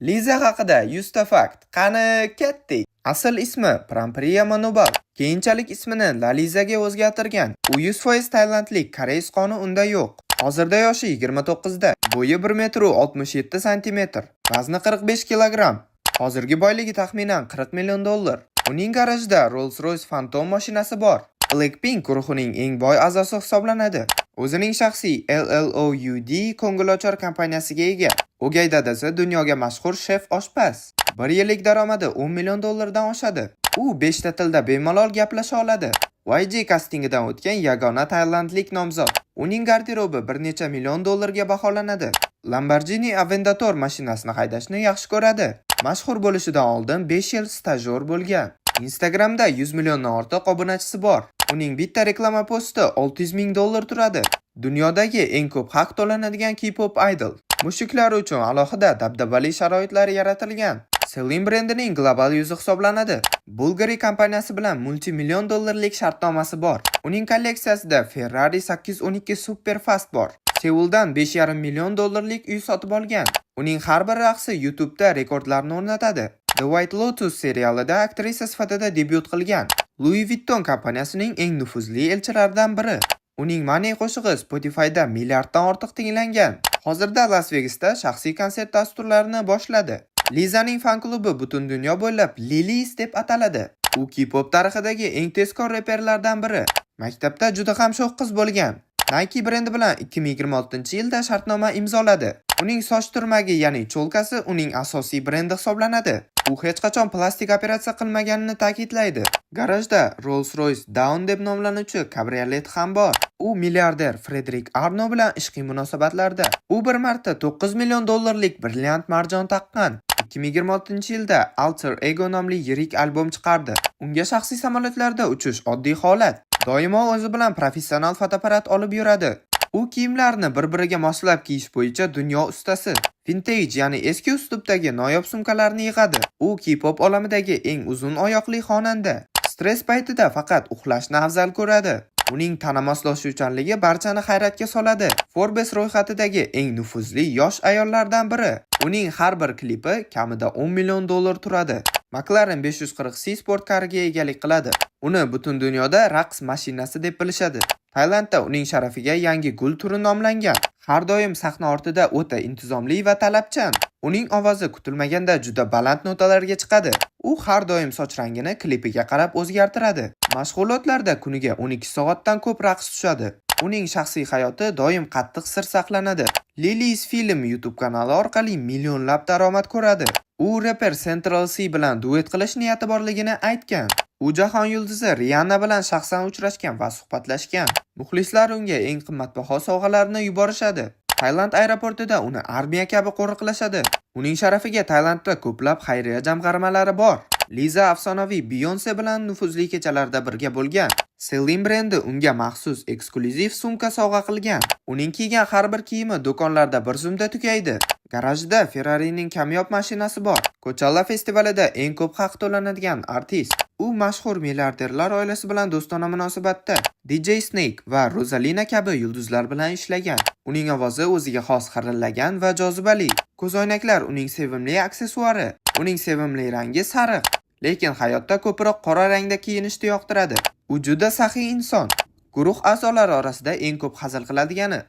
Liza haqida 100 ta fakt. Qani, ketdik. Asl ismi Prampriya Manubal. Keyinchalik ismini Lalizaga o'zgartirgan. U 100% tailandlik, koreys qoni unda yo'q. Hozirda yoshi 29 da. Bo'yi 1 metr 67 santimetr. Vazni 45 kilogramm. Hozirgi boyligi taxminan 40 million dollar. Uning garajida Rolls-Royce Phantom mashinasi bor. Blackpink guruhining eng boy a'zosi hisoblanadi. O'zining shaxsiy LLOUD ko'ngilochar kompaniyasiga ega. O'gay dadasi dunyoga mashhur shef oshpaz. Bir yillik daromadi 10 million dollardan oshadi. U 5 ta tilda bemalol gaplasha oladi. YG kastingidan o'tgan yagona tailandlik nomzod. Uning garderobi bir necha million dollarga baholanadi. Lamborghini Aventador mashinasini haydashni yaxshi ko'radi. Mashhur bo'lishidan oldin 5 yil stajyor bo'lgan. Instagramda 100 milliondan ortiq obunachisi bor. Uning bitta reklama posti 600 ming dollar turadi. Dunyodagi eng ko'p haq to'lanadigan K-pop idol. Mushuklar uchun alohida dabdabali sharoitlar yaratilgan. Celine brendining global yuzi hisoblanadi. Bulgari kompaniyasi bilan multimillion dollarlik shartnomasi bor. Uning kolleksiyasida Ferrari 812 Superfast bor. Seuldan 5,5 million dollarlik uy sotib olgan. Uning har bir raqsi YouTube'da rekordlarni o'rnatadi. The White Lotus serialida aktrisa sifatida debyut qilgan. Louis Vuitton kompaniyasining eng nufuzli elchilaridan biri. Uning Money qo'shig'i Spotify'da milliarddan ortiq tinglangan. Hozirda Las Vegasda shaxsiy konsert dasturlarini boshladi. Lizaning fan klubi butun dunyo bo'ylab Lilis deb ataladi. U K-pop tarixidagi eng tezkor reperlardan biri. Maktabda juda ham sho'x qiz bo'lgan. Nike brendi bilan 2026-yilda shartnoma imzoladi. Uning soch turmagi, ya'ni чёлка si uning asosiy brendi hisoblanadi. U hech qachon plastik operatsiya qilmaganini ta'kidlaydi. Garajda Rolls-Royce Dawn deb nomlanuvchi kabriolet ham bor. U milliarder Frederik Arno bilan ishqiy munosabatlarda. U bir marta 9 million dollarlik brilliant marjon taqqan. 2026-yilda Alter Ego nomli yirik albom chiqardi. Unga shaxsiy samolyotlarda uchish oddiy holat. Doimo o'zi bilan professional fotoapparat olib yuradi. U kiyimlarni bir-biriga moslab kiyish bo'yicha dunyo ustasi. Vintage, ya'ni eski uslubdagi noyob sumkalarni yig'adi. U K-pop olamidagi eng uzun oyoqli xonanda. Stress paytida faqat uxlashni afzal ko'radi. Uning tana moslashuvchanligi barchani hayratga soladi. Forbes ro'yxatidagi eng nufuzli yosh ayollardan biri. Uning har bir klipi kamida 10 million dollar turadi. McLaren 540C sportkariga egalik qiladi. Uni butun dunyoda raqs mashinasi deb bilishadi. Tailandda uning sharafiga yangi gul turi nomlangan. Har doim sahna ortida o'ta intizomli va talabchan. Uning ovozi kutilmaganda juda baland notalarga chiqadi. U har doim soch rangini klipiga qarab o'zgartiradi. Mashg'ulotlarda kuniga 12 soatdan ko'p raqs tushadi. Uning shaxsiy hayoti doim qattiq sir saqlanadi. Lily's Film YouTube kanali orqali millionlab daromad ko'radi. U reper Central Cee bilan duet qilish niyati borligini aytgan. U jahon yulduzi Rihanna bilan shaxsan uchrashgan va suhbatlashgan. Muxlislar unga eng qimmatbaho sovg'alarni yuborishadi. Tailand aeroportida uni armiya kabi qo'riqlashadi. Uning sharafiga Tailandda ko'plab xayriya jamg'armalari bor. Liza afsonaviy Beyonse bilan nufuzli kechalarda birga bo'lgan. Celine brendi unga maxsus eksklyuziv sumka sovg'a qilgan. Uning kiygan har bir kiyimi do'konlarda bir zumda tugaydi. Garajida Ferrari'ning kamyob mashinasi bor. Coachella festivalida eng ko'p haq to'lanadigan artist. U mashhur milliarderlar oilasi bilan do'stona munosabatda. DJ Snake va Rosalina kabi yulduzlar bilan ishlagan. Uning ovozi o'ziga xos xirillagan va jozibali. Ko'zoynaklar uning sevimli aksessuari. Uning sevimli rangi sariq. Lekin hayotda ko'proq qora rangda kiyinishni yoqtiradi. U juda saxiy inson. Guruh a'zolari orasida eng ko'p hazil qiladigani.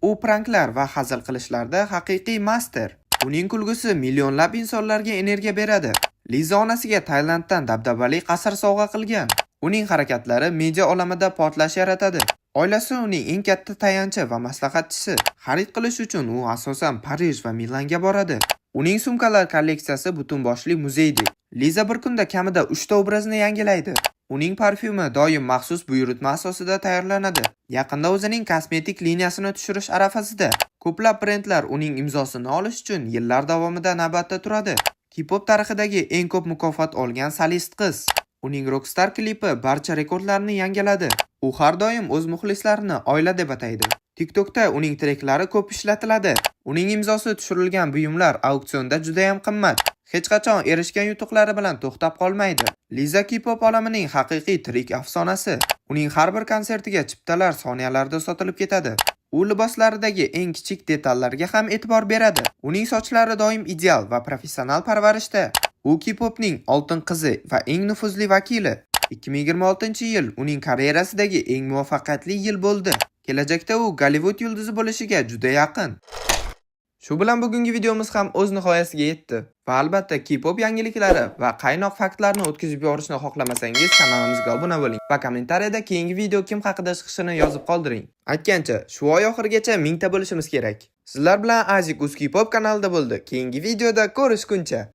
U pranklar va hazil qilishlarda haqiqiy master. Uning kulgusi millionlab insonlarga energiya beradi. Liza onasiga Tailanddan dabdabali qasr sovg'a qilgan. Uning harakatlari media olamida portlash yaratadi. Oilasi uning eng katta tayanchi va maslahatchisi. Xarid qilish uchun u asosan Parij va Milanga boradi. Uning sumkalar kolleksiyasi butun boshli muzeydek. Liza bir kunda kamida 3 ta obrazni yangilaydi. Uning parfyumi doim maxsus buyurtma asosida tayyorlanadi. Yaqinda o'zining kosmetik liniyasini tushirish arafasida. Ko'plab brendlar uning imzosini olish uchun yillar davomida navbatda turadi. K-pop tarixidagi eng ko'p mukofot olgan solist qiz. Uning Rockstar klipi barcha rekordlarni yangiladi. U har doim o'z muxlislarini oila deb ataydi. TikTokda uning treklari ko'p ishlatiladi. Uning imzosi tushirilgan buyumlar auksionda judayam qimmat. Hech qachon erishgan yutuqlari bilan to'xtab qolmaydi. Liza K-pop olamining haqiqiy tirik afsonasi. Uning har bir konsertiga chiptalar soniyalarda sotilib ketadi. U liboslaridagi eng kichik detallarga ham e'tibor beradi. Uning sochlari doim ideal va professional parvarishda. U K-popning oltin qizi va eng nufuzli vakili. 2026-yil uning karyerasidagi eng muvaffaqiyatli yil bo'ldi. Kelajakda u Gollivud yulduzi bo'lishiga juda yaqin. Shu bilan bugungi videomiz ham o'z nihoyasiga yetdi. Va albatta, K-pop yangiliklari va qaynoq faktlarni o'tkazib yuborishni xohlamasangiz, kanalimizga obuna bo'ling va kommentariyada keyingi video kim haqida chiqishini yozib qoldiring. Aytgancha, shu oy oxirigacha 1000 ta bo'lishimiz kerak. Sizlar bilan Azik Uz K-pop kanalida bo'ldi. Keyingi videoda ko'rishguncha.